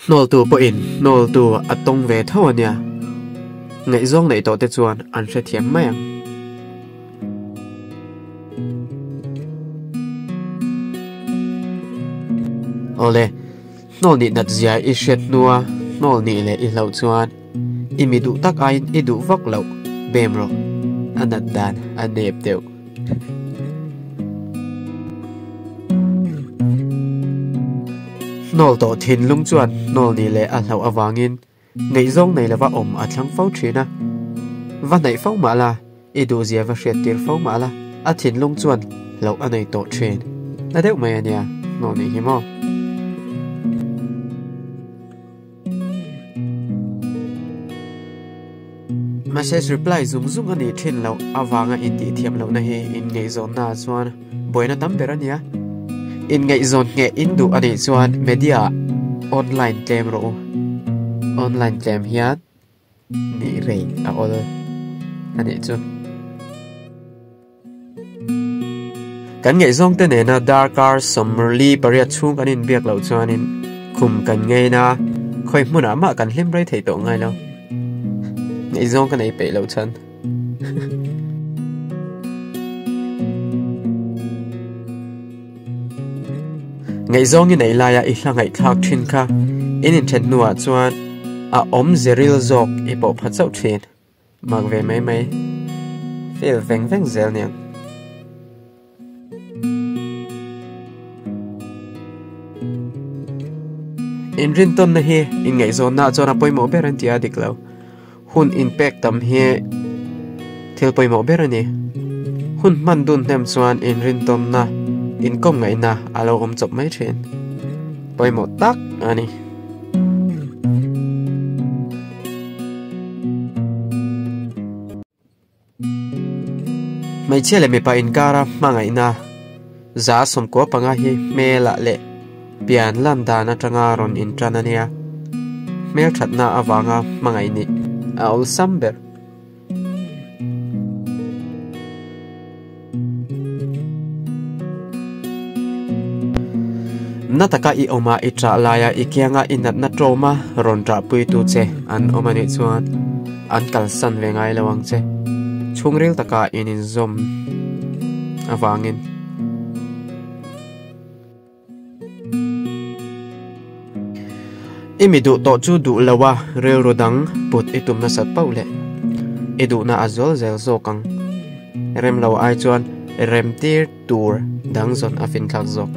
Hnawltu pawhin hnawltu a tawng ve tho a nia. Ngaihzawng neih tawh te chuan an hrethiam mai ang. Awle, hnawl nih nat zia i hriat hnua hnawl nih leh i hlauh chuan i mi duh tak aiin i duh vak loh bem rawh, a nat dan a nep deuh. Hnawl tawh thinlung chuan hnawl nih leh a hlauh avangin Ngaihzawng nei lova awm a thlang fo thin a. Va hnaih fo mah la, i duhzia va hriat tir fo mah la, a thinlung chuan hlauh a nei tawh thin. Na deuh mai a nia, hnawh nih hi maw? Message reply zung zung a nih thin loh avanga intihthiam lohna hi inngaihzawnnaah chuan buaina tam ber a nia. Inngaihzawn ngheh in duh a nih chuan media online tlem rawh u. Online tlem hian nih rei a awl a nih chu. Kan ngaihzawng te nena darkar 48 chhung kan inbiak loh chuanin khum kan ngein a, khawi hmunah mah kan hlim rei thei tawh ngai lo. Ngaihzawng ka nei peih loh chhan. Ngaihzawng i neih laia i hla ngaihthlak thin kha in inthen hnuah chuan a awm zeril zawk i pawh pha chauh thin. Mak ve mai mai. Feel veng veng zel niang. Inrintawnna hi inngaihzawnna chuan a pawimawh ber an ti a dik lo. Hun inpek tam hi thil pawimawh ber a ni. Hun hman dun hnem chuan inrintawnna, inkawm ngaihna a lo awm chawp mai thin. Pawimawh tak a ni. Hmeichhia leh mipa inkara hmangaihna 95 hi hmelah leh pian lan dan atanga rawn intan a nia. Hmelthatna avanga hmangaih nih a awlsam ber. Na taka i awm a, i ṭah laia i kianga i natna ṭawma rawn ṭahpuitu che an awm a nih chuan an kalsan ve ngai lo ang che. Chhungril taka in inzawm avangin. I mi duh tawh chu duh lo a, rilru dang put i tum nasat pauh leh i duhna a zual zel zawk ang. Rem lo ai chuan rem tir tur dang zawn a finthlak zawk.